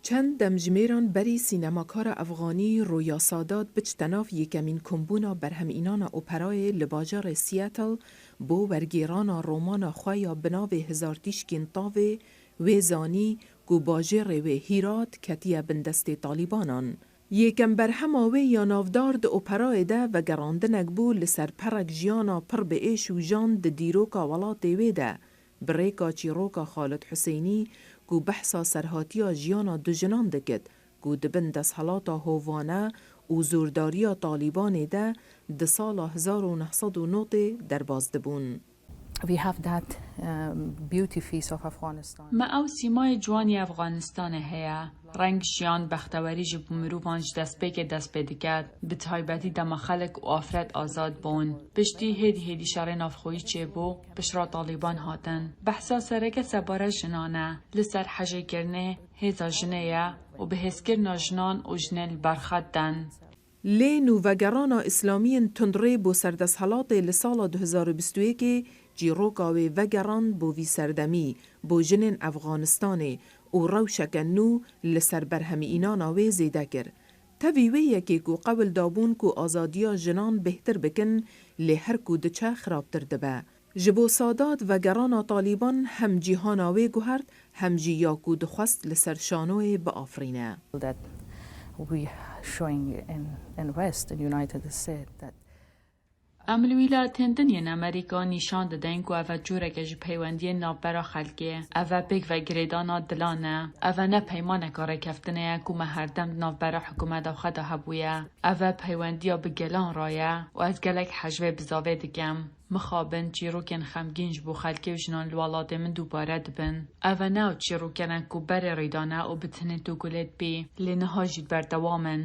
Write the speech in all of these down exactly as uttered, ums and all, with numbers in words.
Çend demjimêran berî sînemakara efxanî Roya Sadat biçte nav yekemîn kombûna berhemînana operayê li bajarê Seattle bo wergêrana romana xwe ya bi navê Hizar Tîşkên Tavê, wê zanî ku bajêrê wê Hîrat ketiye bin destê Talîbanan. Yekem berhema wê ya navdar di operayê de vegerandinek bû li ser perek jiyana pir bi êş û jan di dîroka welatê wê de, bi rêka çîroka Xalid Huseynî ku behsa serhatiya jiyana du jinan dikit ku di bin desthilata hovane û zordariya Talîbanê de di sala hezar û neh sed û notê derbas dibûn. We have that um, beauty piece of Afghanistan. Me ew sîmayê ciwanî Efxanistanê heye. Reng, jiyan, bextewerî ji bo mirovan ji destpêkê dest pê dike. Bi taybetî dema xelk û afret azad bûn. Piştî hêdî hêdî şerê navxweyî çêbû, piştre Talîban hatin. Behsa sereke sebare jinan e. Li ser hejêkirinê hêza jinê ye û bi hêzkirina jinan û jinên li ber xet den. Lê nûvegerana îslamiyên tundrê bo serdesthilatê li sala du hezar û bîst û yekê çîroka wê vegerand bo vî serdemî, bo jinên Efxanistanê û rewşeke nû li ser berhemînana wê zêde kir. Tevî wê yekê ku qewil dabûn ku azadiya jinan bêhtir bikin, lê her ku diçe xirabtir dibe. Ji bo Sadat vegerana Talîban hem cîhana wê guhert, hem jî ya ku dixwest li ser şanoyê biafirîne. That we showing in, in West, in United States, that Em li wîlatên din yên Amerîka nîşan didin ku ev e coreke ji peywendiyên navbera xelkê. Ev e pêk ve girêdana dilan e. Ev e ne peymaneka rêkeftinê ye ku me herdem di navbera hikûmeta xwe de hebûye. Ev e peywendiya bi gelan re ye û ez gelek hej vê bizavê dikim. Mixabin çîrokên xemgîn ji bo xelkê û jinan li welatê min dubare dibin. Ev e ne ew çîroke ne ku berê rû dane û bi tinê tu gulêt bî, lê niha jî berdewam in.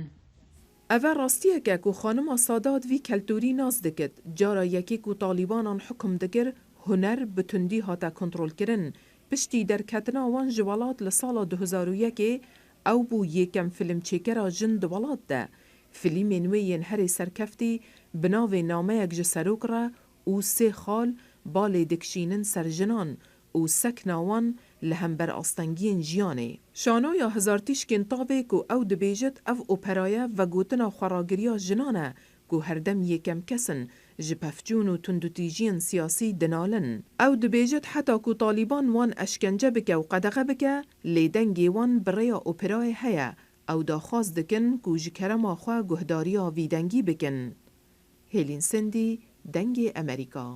Ev e rastiyeke ku xanima Sadat vî keltûrî nas dikit. Cara yekê ku Talîbanan hukum dikir, huner bi tundî hate kontrolkirin. Piştî derketina wan ji welat li sala du hezar û yekê, ew bû yekem filmçêkera jin di welat de. Filmên wê yên herê serkeftî bi navê Nameyek ji Serok re û Sê Xal balê dikişînin ser jinan û sekna wan li hember astengiyên jiyanê. Şanoya Hezar Tîşkên Tavê ku ew dibêjit ev opera ye vegotina xweragiriya jinan e ku herdem yekem kes in ji pevçûn û tundûtîjiyên siyasî dinalin. Ew dibêjit heta ku Talîban wan eşkence bike û qedexe bike, lê dengê wan bi rêya operayê heye. Ew daxwaz dikin ku ji kerema xwe guhdariya vî dengî bikin. Hêlîn Sindî, Dengê Amerîka.